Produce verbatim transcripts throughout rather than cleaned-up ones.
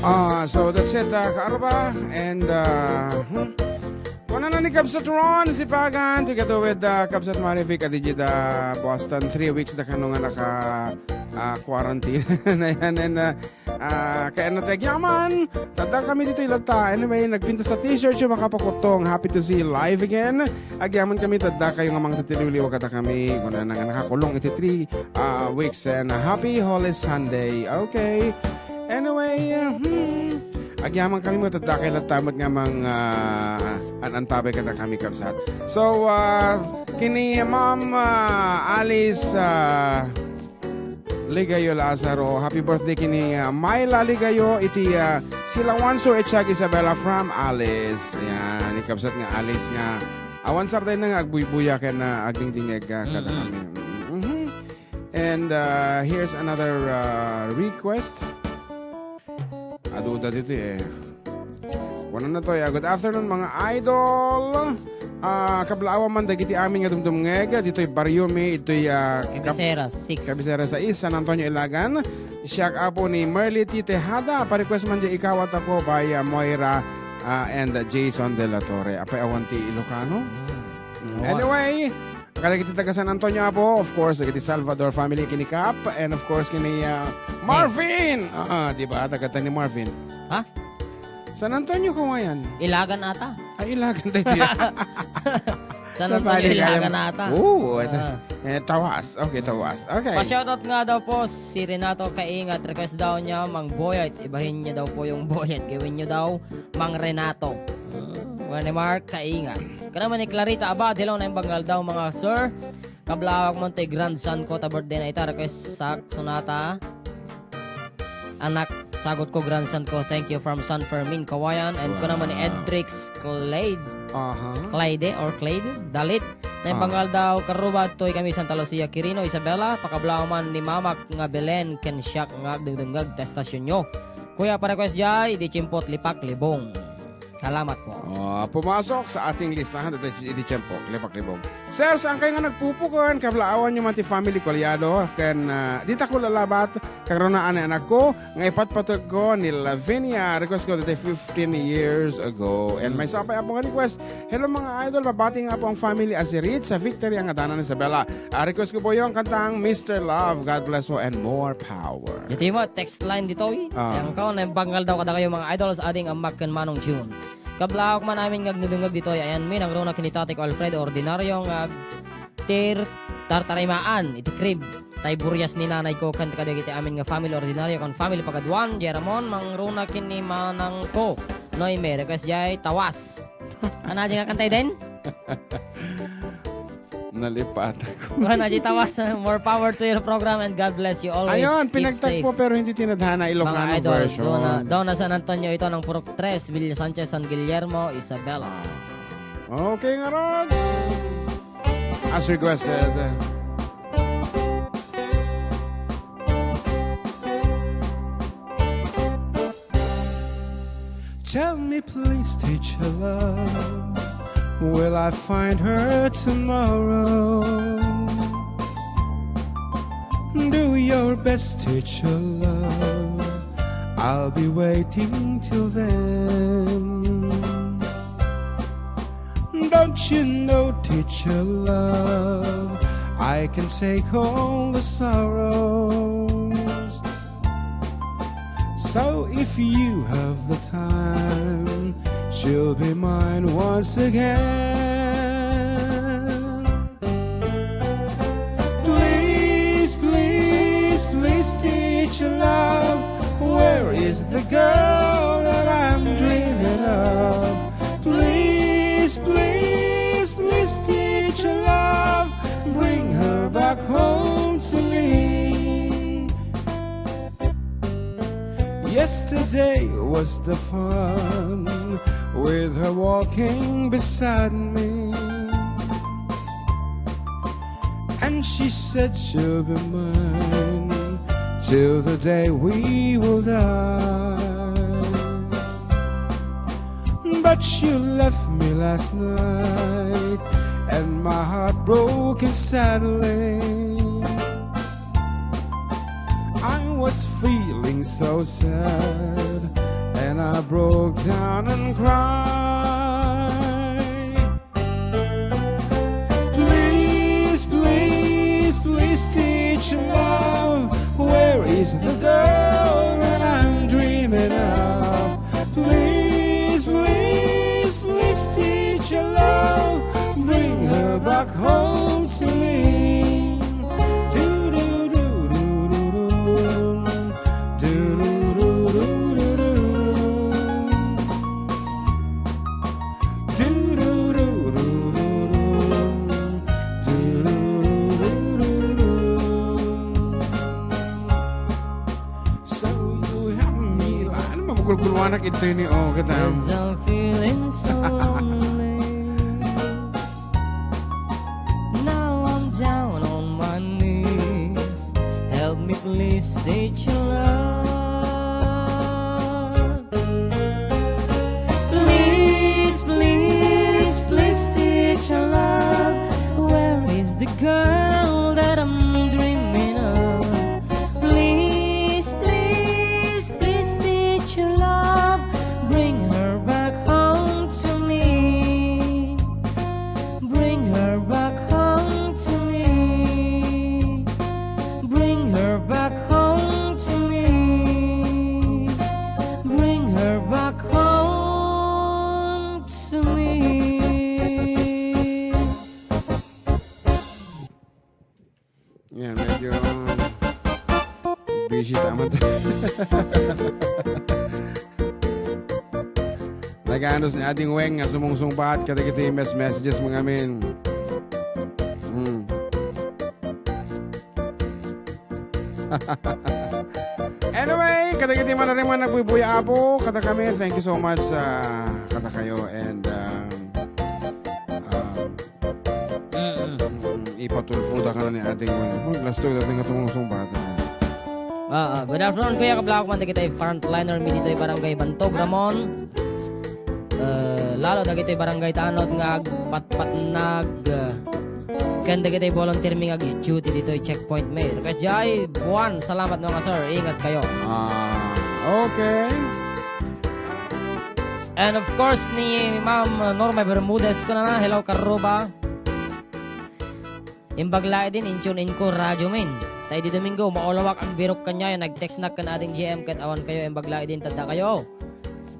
Ah, so that's it, uh, Kaarba. And, uh, hmm. Kunana ni Kabsat Ron Sipagan together with, uh, Kabsat Marivic, a D J da Boston. Three weeks da kano nga naka, uh, quarantine. Ayan, and, uh, uh, kaya na ti agyaman, tadda kami ditoy latta. Anyway, nagpintas ta t-shirt yung makapakuttong. Happy to see you live again. Agyaman kami, tadda kayo nga mangtitiliwliwa kada kami. Kunana nga nakakulong iti three, uh, weeks. And, uh, happy Holy Sunday. Okay. Anyway, uh, hmm. Agyaman kami, matadda kay latta met nga mang, ah, an-antabay kada kami, kabsat. So, ah, kini Ma'am, ah, Alice, ah, Ligayo Lazaro. Happy birthday kini, ah, Myla Ligayo, iti, ah, Silawan Sur Echag Isabela from Alice. Ayan, ni kabsat nga Alice nga awan sarday na nga agbuybuya ken, ah, agdingdingeg, ah, kada Mm-mm. kami. Mhm. And, uh, here's another, uh, request. Aduda dito eh. Wala na to, eh. Good afternoon, mga idol. Ah, kablaawan man dagiti amin nga dumdumngeg ditoy baryo mi, itoy, ah, Kab-, Cabecera six. Cabecera sais, San Antonio, Ilagan. Siak apo ni Merly T. Tejada. Pa-request man di ikaw at ako by, ah, Moira, ah, and, ah, Jason De La Torre. Apay awan ti Ilocano? Hmm. Mm, Awan. Anyway, kadagiti taga San Antonio, apo, of course, dagiti Salvador family, kini Kap, and of course, kini, ah, Marvin! Ah, ah, di ba? Taga ni Marvin. Ha? San Antonio, Kawayan. Ilagan ata. Ay, Ilagan tayo. San Antonio, Sabali, Ilagan kaya ata. Oo, ito. Ah. Eh, Tawas. Okay, Tawas. Okay. Pa-shoutout nga daw po si Renato Kaingat. Request daw niya, Mang Boyet. Ibahin niya daw po yung Boyet. Gawin niyo daw, Mang Renato. Ah, ni Mark Kaingat. Kana man ni Clarita Abad, hello, naimbanggal daw, mga sir. Kablawak mo ti grandson ko, ta birthday na ita, request sak, sonata. Anak, sagot ko, grandson ko, thank you from San Fermin, Kawayan. And kuna man ni Wow. Edrix Clade, Aha. Clade or Clade, Dalit. Naimbanggal Ah. daw, karubad, toy kami Santa Lucia, Quirino, Isabela, pakablaw man ni Mamak nga Belen, ken siak nga agdengdengngeg ta estasyonyo. Kuya, pa-request jay, di chimpot lipak libong. Salamat po. Ah, pumasok sa ating listahan ditoy iti tiempo, Lipak Libong. Sir, saan kayo nga nagpupukan? Kablaawan nyo man ti family Collado, ken, ah, di ta ko lalabat, kang runa anay anakko, nga ipatpateg ko ni Lavinia. Request ko ditoy fifteen years ago. And may Mm. sapay apo nga request. Hello, mga idol, babati nga po ang family Asirit sa Victory ang adanan Isabela. Ah, request ko po yung kantang Mister Love. God bless po and more power. Ditoy mo, text line ditoy. Ah. Ayan ko, naimbanggal daw kada kayo, mga idols, ading Ammak ken Manong June. Kablawak man amin nga agdengdengngeg ditoy, ayan mi, nangruna ken ni Tatay ko Alfredo Ordinario nga agtir tartarimaan iti crib. Tay burias ni nanay ko ken kadagiti amin nga family Ordinario ken family Pagaduan, Jeramon, mangruna ken ni manang ko, Noemi, request jay, Tawas. Ana, di nga kantay din? Nalipat ako. Wala, di Tawas. More power to your program and God bless you always. Ayun, Keep pinagtagpo safe. Pero hindi tinadhana, Ilocano Mga idol, version. Dona, Dona San Antonio ito ng Purok tres, Villa Sanchez, San Guillermo, Isabela. Okay nga, Rod. As requested. Tell me, please, teacher love, will I find her tomorrow? Do your best, teacher love, I'll be waiting till then. Don't you know, teacher love, I can take all the sorrows. So if you have the time, she'll be mine once again. Please, please, please, teacher love, where is the girl that I'm dreaming of? Please, please, please, teacher love, bring her back home to me. Yesterday was the fun with her walking beside me. And she said she'll be mine till the day we will die. But you left me last night, and my heart broken sadly. I was feeling so sad I broke down and cried. Please, please, please teach love. Where is the girl that I'm dreaming of? Please, please, please teach love. Bring her back home to me. Do-do-do-do-do-do. So you have me. Ano, magulgulwanak ito ni, oh, kita. 'Cause I'm feeling so lonely. Now I'm down on my knees. Help me please, teach your love. Please, please, please teach your love. Where is the girl that I'm dreaming of? Please, please, please teach your love. Bring her back home to me. Bring her back home to me. Bring her back home to me. Bring her back home to me. Yan, medyo busy ta man. Naganos ni Ading Weng nga sumungsungbat kadagiti mes-, messages mo ngamin. Hmm. Anyway, kadagiti man-, man nagbubuya, Apo, kadakami, thank you so much, ah, kadakayo, and, um, um, Mm-mm. Mm, ipatulfo da ka na ni Ading Weng. Oh, last two, dating nga tumungsong bata. Ah, ah. Good afternoon, Kuya. Kablak man dagiti frontliner mi ditoy Barangay Bantog, Ramon. Eh, lalo dagiti barangay tanod nga agpatpatnag, eh, ken dagiti volunteer mi nga ag-duty ditoy checkpoint mi. Request Jai, buwan, salamat, mga sir. Ingat kayo. Ah, okay. And of course, ni Ma'am Norma Bermudez, kunana, "Hello, Karuba." Imbag laeng din, in tune in ko, radyo min. Ta idi Domingo, maulawak, agbirok kaniayo, nag-text nak ken Ading J M ket awan kayo, imbag laeng din, tadda kayo.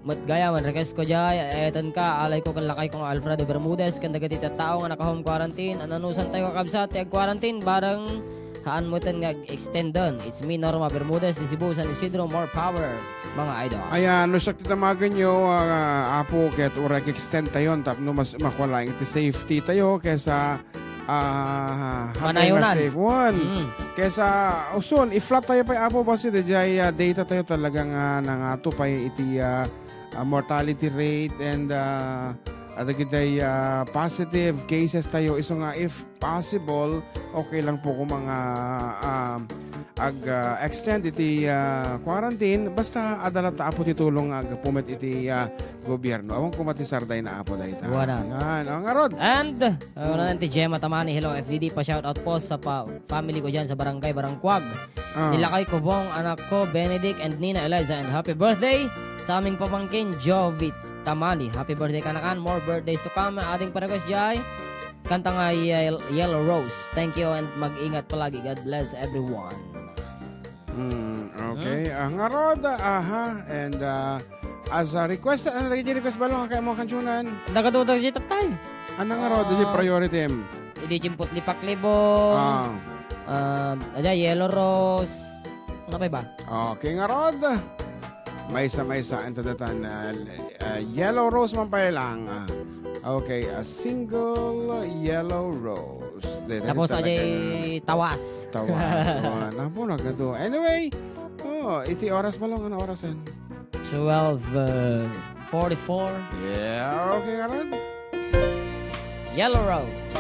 Met gayam, request ko jay, Etan Ka, alay ko ken lakay ko nga Alfredo Bermudez, ken dagiti tattao nga naka-home quarantine, ananusan tayo, kakabsat, ti ag-quarantine, bareng haan metten nga ag-extenden. It's me, Norma Bermudez, di Cebu, San Isidro, more power, mga idol. Ayan, no siak ti damagenyo, ah, Apo, ket uray extend tayon tapno mas makuha laeng ti safety tayo kesa, ah, hatay nga Panayonan. Safe one. Mm. Kesa, uson, i-flat tayo pay, Apo, basta dayjay, ah, data tayo talagang, ah, nangato pay iti, ah, ah, mortality rate and, ah, dagiti, ah, positive cases tayo. Isu nga, if possible, okay lang po kung mga, ah, ag, ah, extend iti, ah, quarantine. Basta adda latta, Apo, ti tulong nga aggapu met iti, ah, gobyerno. Awan ko met ti sardayna, Apo, dayta. Wala. Yan. O, ngarud. And, uh, una ti Gemma Tamani, hello, F D D, pa-shoutout po sa pa-, family ko dyan sa Barangay Barangkuag. Ah. Nilakay ko pong anak ko, Benedict and Nina Eliza, and happy birthday sa aming pamangkin, Jovi Tamani. Happy birthday, kanakan. More birthdays to come. Ading pa-request jay, kanta nga Yel-, Yellow Rose. Thank you and mag-ingat palagi. God bless everyone. Mm, okay. Hmm? Ah, ngarud, aha. And, ah, as a request, ano lagi di request balo nga kaya mo kansunan? Nagadudag si tatay. Ano ngarud, di Ah. priority em? Idi Jimput Lipak Libong. Ah. Ah, ada Yellow Rose. Ano pa iba? Okay, ngarud. Maysa-maysa, enta datan, ah, ah, Yellow Rose man pay lang. Ah, okay, a single yellow rose. Di, di Tapos, talaga ajay na. Tawas. Tawas. Oh, napo na gado. Anyway, oh, iti oras pa lang, ano orasan? Twelve, uh, forty-four. Yeah, okay, ngarud. Yellow Rose.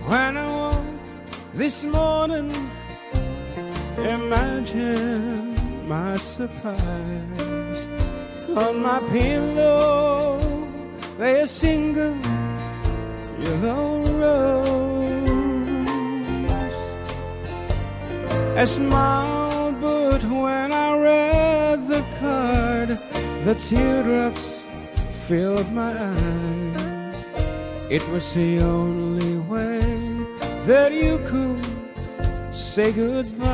When I woke this morning, imagine my surprise. On my pillow lay a single yellow rose. A smile, but when I read the card, the teardrops filled my eyes. It was the only way that you could say goodbye.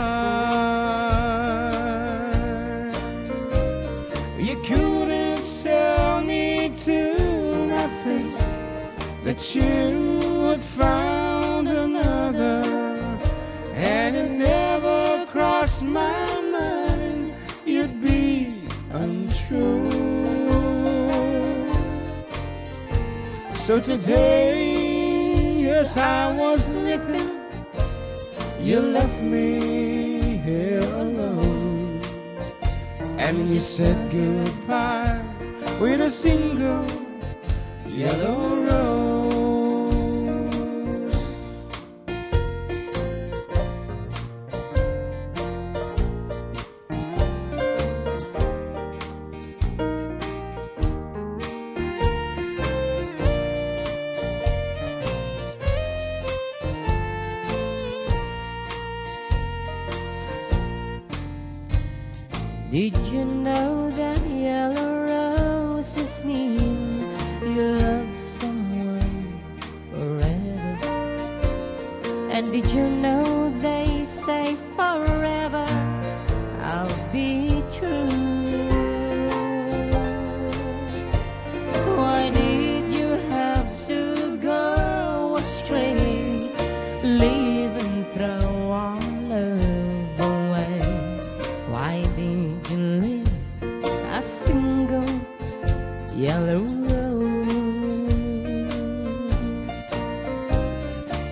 You couldn't tell me to my face that you had found another, and it never crossed my mind you'd be untrue. So today, as I was leaving, you left me here alone, and you said goodbye with a single yellow rose. Did you know that yellow roses mean you love someone forever? And did you know they say forever I'll be true? Why did you have to go astray, leaving throw our love away? Why did you leave a single yellow rose?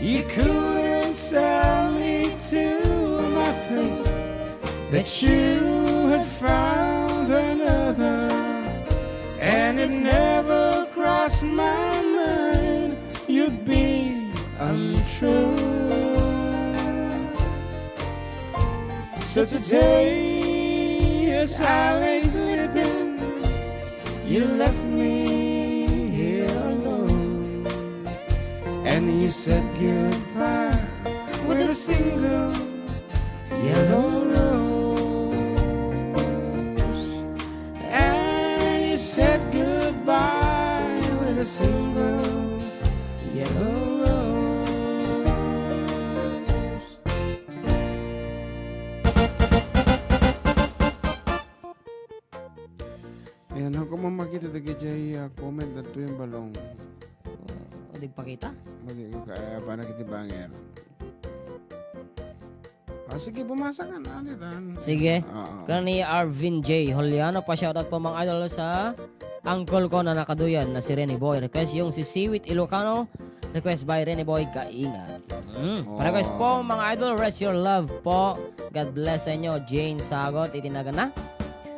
You couldn't tell me to my face that you had found another, and it never crossed my mind you'd be untrue. So today, as I lay sleeping, you left me here alone, and you said goodbye with a single yellow rose. And you said goodbye with a single yellow rose. Ayan, ako man makita dagiti, ah, comment dagitoy a balong. O, di pakita? Mali ko kaya pa nakiti banger. Ah, sige, bumasa ka na, di tan. Sige. Oo. Kuna ni Arvin J Juliano, pa-shoutout po, mga idol, sa uncle ko na nakaduyan na si Rene Boy. Request yung si Siwit Ilocano. Request by Rene Boy Kaingat. Mm. Oh. Pa-request po, mga idol, Rest Your Love po. God bless sa inyo. Jane Sagot, iti nagana.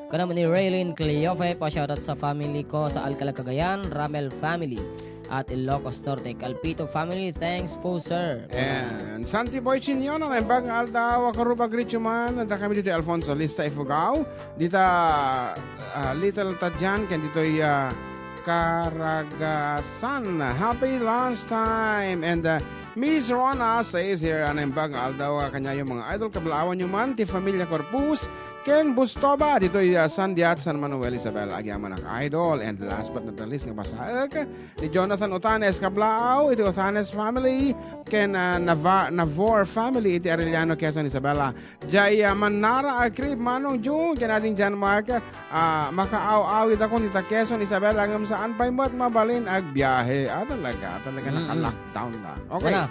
Kuna ni Raylene Cleofe, pa-shoutout sa family ko sa Alcala, Cagayan, Ramel family. At Ilocos Norte, Calpito family, thanks po, sir. And Santi Boy Chiniono, naimbag nga aldaw, a karubag, reach man, da kami dito Alfonso Lista, Ifugao, dita, ah, Little Tadjan, ken ditoy, ah, Caragasan. Happy lunch time. And, ah, Miss Rona says here, ah, naimbag nga aldaw, ah, kaniayo mga idol, kablaawan nyo man, ti familia Corpus, ken Bustoba, ditoy, ah, Sandiat, San Manuel, Isabela, agyamanak idol. And last but not the least, nga basaek, ni Jonathan Otanes, kablaaw iti Otanes family, ken, ah, Nava-, Navor family iti Arellano, Quezon, Isabela. Jay, ah, Manara, Agrib, Manong June, ken Ading John Mark, ah, makaaw-awidakon ita Quezon, Isabela, ngem saan pay met mabalin agbiahe. Ah, talaga, talaga, mm-mm, naka-lockdown na. Okay. Kuna,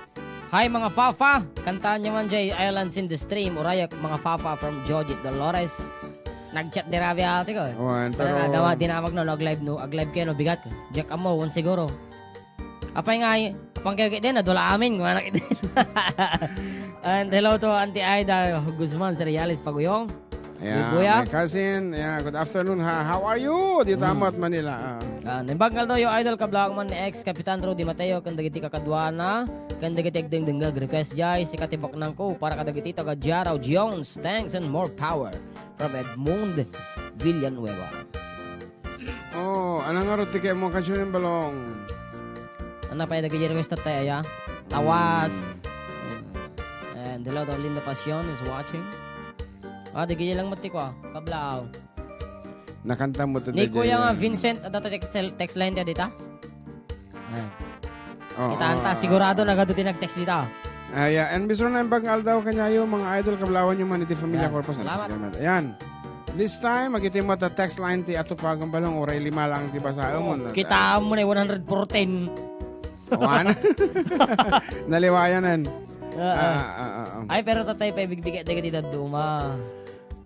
hi, mga Fafa! Kantaanyo man jay Islands in the Stream, uray, mga Fafa from Jojit Dolores. Nag-chat di rabi ate ko, eh. Wan, pero adama, dinamag no, nag-live no, ag-live kayo no, bigat. Jack Amo, wan siguro. Apay nga, apang kayo kit din, nadula amin, kung anak din. And hello to Auntie Aida Guzman, Cereales, Paguyong. Yeah, Lubuya. My cousin. Yeah, good afternoon, ha. How are you? Di, mm, tamat Manila, ah. Ah, naimbag nga aldaw, yo idol, kablaaw man ni ex Kapitan Rudy Mateo, ken dagiti kakaduana, ken dagiti agdengdengngeg. Request jay, Sika ti Baknang Ko, para kadagiti taga Jaraw Jones. Thanks and more power. From Edmund Villanueva. Oh, anong nga ruti kayo mo kansiyon yung balong? Ano pa yung nag-request tayo, aya? Tawas. And Dalaw daw Linda Pasion is watching. Ah, di gaya lang mati ko, ah. Kablaaw. Nakanta mo to, Ni Kuya nga Vincent, adda ta text, text line ta dita? Ayan. Oo, Kita anta, oo, sigurado oo. Nagadu ti nag-text dita. Ah, yeah. And Mister Naimbag nga aldaw kanyayo, mga idol, kablaawan yo man iti Familia Ayan. Corpus. Salamat. Salamat. Ayan. This time, agiti mo ta text line ti Atupagong Balong, uray lima lang ti basaem. Oo, kita mo na one hundred fourteen. Wan. Naliwayanan. Oo. Ah, ah, ah, ah. Ay, pero tatay pa, ibigbigay dagiti dadduma.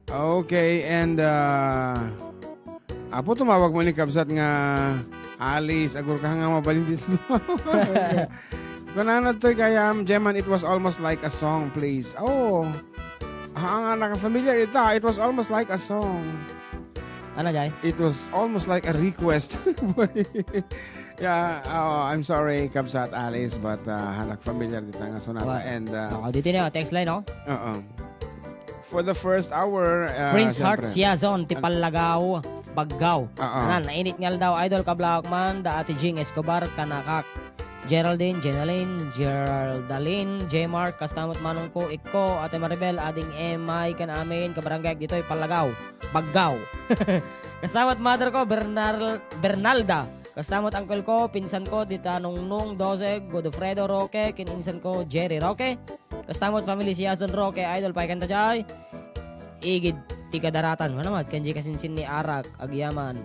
Okay, and, ah, Apo, tumawag mo ni Kabsat nga Alice, agur ka nga mabalin dito. Kunana to'y kayam, Jeman, it was almost like a song, please. Oh, ah, nga naka-familiar ita, it was almost like a song. Ano, Jay? It was almost like a request. Yeah, oh, I'm sorry, Kabsat Alice, but, uh, hanak familiar dita nga sonata. Wa-, and, uh, oh, dito na, text line, no? Oo. For the first hour, uh, Prince Heart siyempre. Siazon, ti An- Pallagaw, Baggaw. Oo. Anan, nainit nga aldaw, idol, kablak man, da Ate Jing Escobar, kanakak. Geraldine, Jenaline, Geraldine, J Mark, kastamot manong ko, ikko, Ate Maribel, ading Emay, kan amin, kabarangay, ditoy, Pallagaw, Baggaw. Kastamot mother ko, Bernal-, Bernalda. Kastamot uncle ko, pinsan ko, dita Nungnung Doseg, Godofredo Roque, kin insan ko, Jerry Roque. Kastamot family si Jason Roque, idol, pay kanta jay. Igid ti kadaratan. Ano mat, kanji kasinsin ni Arak, agyaman.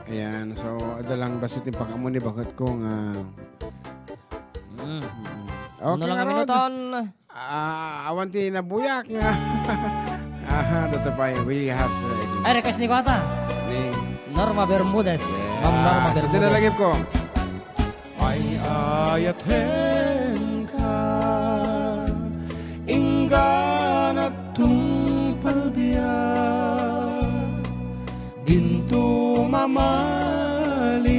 Ayan, so, adda lang basta ti pakaammo ni baket ko nga. Mm. Mm. Ano Okay, lang nga, Rod. Minuton? Ah, awan ti nabuyak nga. Aha, dito pa yun. We have, uh, Ay, request ni Kuwata. Ni Norma Bermudez. Yeah. Ma'am Norma So, Bermudez. Tinalagip ko. Ay, ayaten ka, inggana tungpal biag. Dinto mamaliw,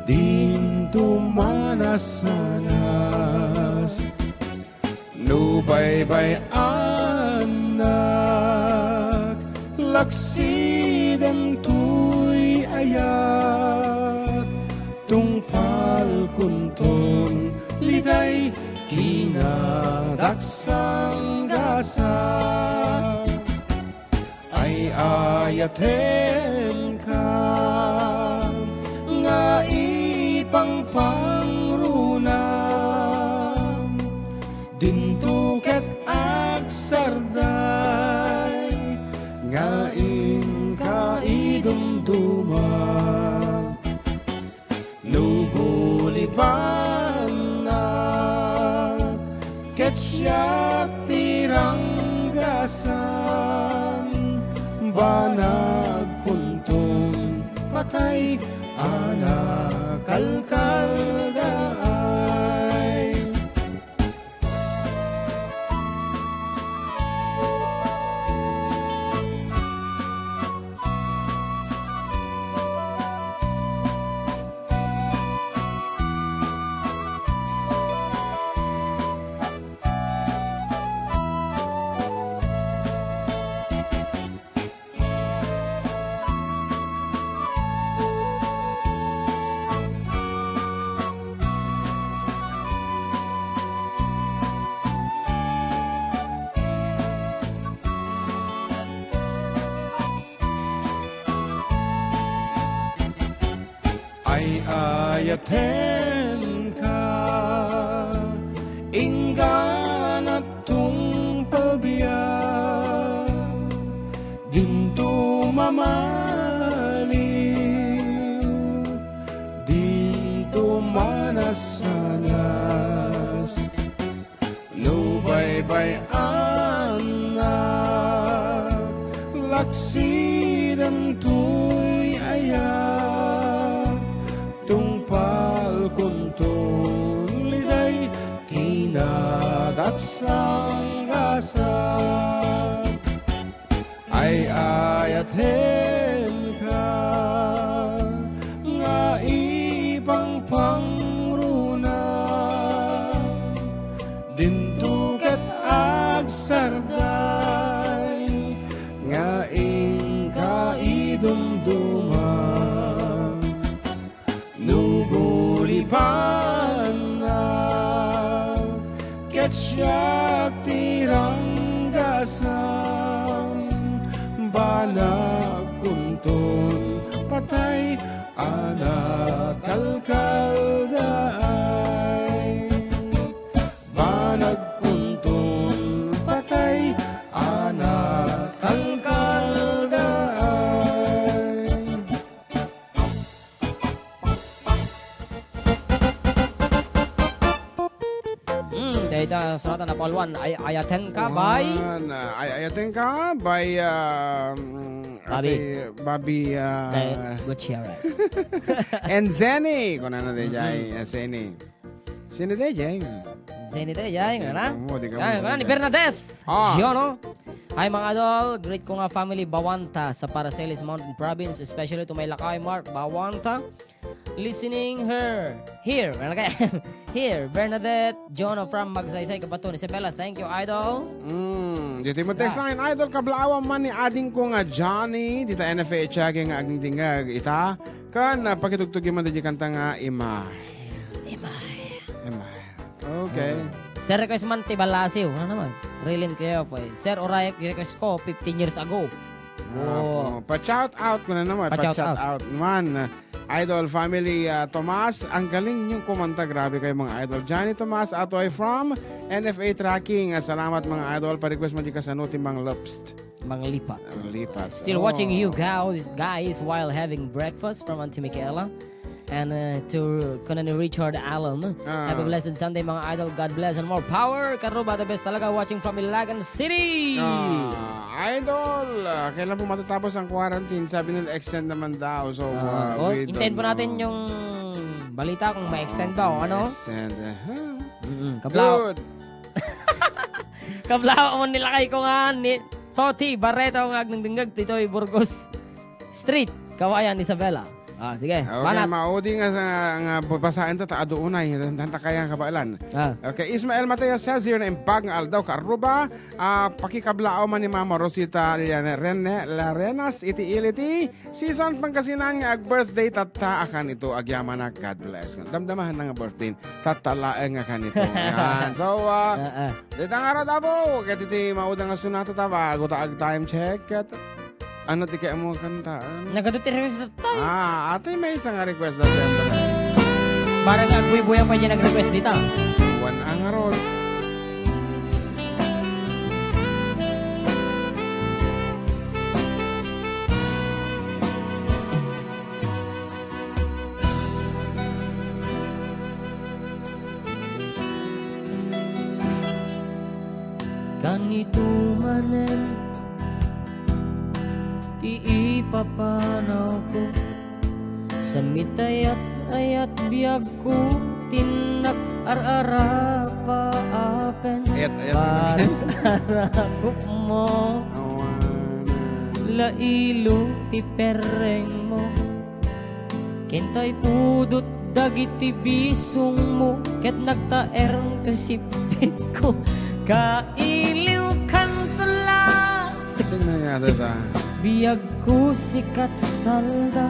dinto manasanas. No baybay-annak, laksiden toy ayat, tungpal kunton litay kinadaksangasan. Ay ayaten ka nga ipangpangrunam, dinto ket agsarday nga inka idumduma. No gulibannak ket siak ti ranggasan, banag kunton patay a nakalkaldaay. Ay-ayatenka, inggana tungpal biag, dinto mamaliw, dinto manasanas. No baybay-annak, laksiden toy ayat, tungpal kunton litay kinadaksangasan. Dinto ket agsarday nga inka idumduma. No gulipanak ket siak ti ranggasam, banag kunton patay a nakalkaldaay. Banag kunton patay a nakalkaldaay. Hmm, dayta sunatan a palwan, ay, Ayatenka by? Wan, ah, ay, Ayatenka by, ah, mm, Bobby. Ate Bobby, ah, Tay Gutierrez. And Zenny, kunana dayjay, Mm-hmm. ah, Zenny. Sino dayjay? Zenny dayjay, Zenny, ngana? Amo, di ka Ay, mo ngana ni Zenny. Bernadette. Ah. Giono. Hi, mga idol. Greet ko nga family Bawanta sa Paracelis Mountain Province, especially to my lakay, Mark Bawanta. Listening her. Here. Ano kaya? Here. Bernadette, Giono from Magsaysay, Kabaton, Isabela. Thank you, idol. Mm, dito mo text Ah. lang, idol, kablaawan man ni ading ko nga Johnny, dita N F A checking nga agdingdingag ita. Kan, ah, pakitugtog man di kanta nga Imay. Imay. Imay. Okay. Mm. Sir, request man ti Balasiw. Ano naman? Rilin Cleofoy. Sir, oray request ko fifteen years ago. Ah, Oh. po. Pa-shout out ko na naman. Pa-shout Pa-shout out. out man. Idol family, ah, Tomas, ang galing niyong kumanta. Grabe kayo, mga idol. Johnny Tomas Atoy from N F A Tracking. Ah, salamat, mga idol. Pa-request mo di kasano ti Mang Lopst. Manglipat. Manglipat. Still Oh. watching you guys, guys, while having breakfast from Auntie Michaela. And, uh, to Kunani Richard Allen. Ah. Have a blessed Sunday, mga idol. God bless and more power. Karuba, the best talaga. Watching from Ilagan City. Ah, idol, ah, kailan po matatapos ang quarantine? Sabi nila, extend naman daw. So, Ah, ah, oh, we hintayin don't po natin know. yung balita kung ma-extend ba o Ah, ano. ma-extend, aha. Mm-mm. Kablao. Good. Kablao mo nilakay ko nga ni Toti Barreto nga agdengdengag ditoy Burgos Street, Kawayan, Isabela. Ah, sige. Okay, Manat. Maudi nga sa, nga babasaen ta, ta adu unay, dan ta kaya nga kabaelan. Ah. Okay, Ismael Mateo says, "Here na imbag nga aldaw, karuba, ah, pakikablaaw man ni Mama Rosita Liliana Rene, Larenas, iti ili ti Sisan Pangasinan nga ag-birthday tatta, akan ito, agyamanak, God bless." Damdamahan na nga birthday, tatta laeng nga kanito. Yan. So, ah, Ah, ah. dita nga rod, Apo, ket iti maudang nga sunata ta, bago ta ag-time check, ket ano ti kaya mo kantaan? Nagadu ti request dita. Ah, ati may isa nga request dati, Andres. Parang agbuybuya pa dyan nag-request dita. Wan ang arod. Kanito manen ti ipapanawko, sa mitayat-ayat biagko, tinnak ar-arapa apen Ayat-ayat. Parit arakupmo. Awanan. Lailo ti perrengmo. Ken tay pudot dagiti bisongmo ket nagtaer ti sipitko. Kailiwkanto la. Sino nga data? Biagko sikat salda.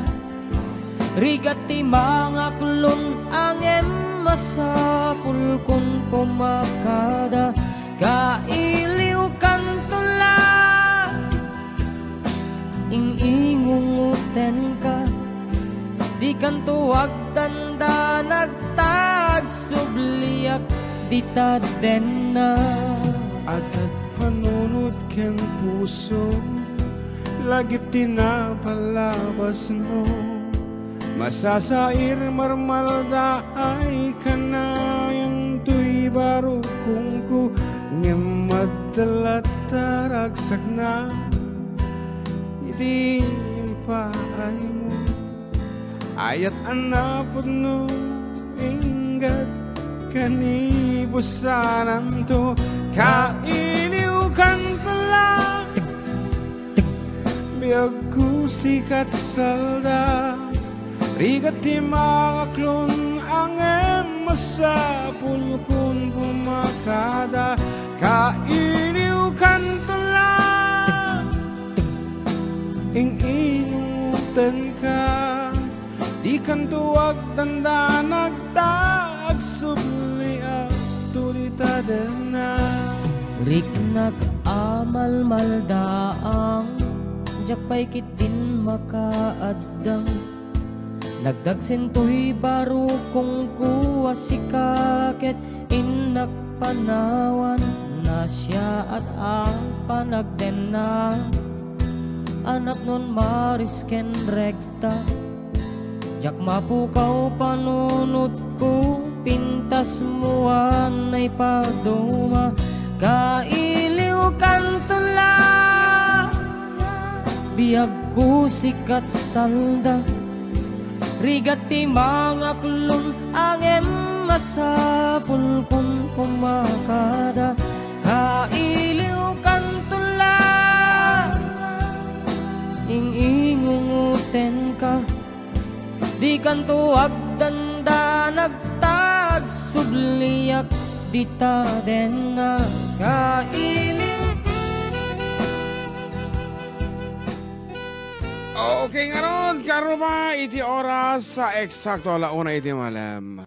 Rigat ti mangaklon ngem masapulkon pumakada. Kailiwkanto la. Ing-ingungotenka, dikanto agdandanag ta agsubliak dita denna. Adda panunot ken puso, lagip ti napalabasmo. Masasair, marmaldaay, kanayon toy barukongko, ngem madala ta ragsakna iti impaaymo. Ayat a napudno, inggad kanibusananto, kailiwkanto la. Biagko sikat salda, rigat ti mangaklon ngem masapulkon pumakada. Kenka, dikanto agdandanag ta agsubliak to dita denna. Riknak a malmaldaang, diak pay ketdin makaaddang. Nagdagsentoy barukongko a sika ket innak panawan, nasiaat a panagdenna. A napnon Maris ken Rekta, diak mapukaw panunotko, pintasmo a naipaduma, kailiwkanto la. Biagko sikat salda, rigat ti mangaklon, ngem masapulkon kumakada, kailiwkanto la. Ing-ingungotenka, dikanto agdandanag ta agsubliak dita denna, kailiw. Okay, ngarud, karuba, iti oras a eksakto, ala una iti malem.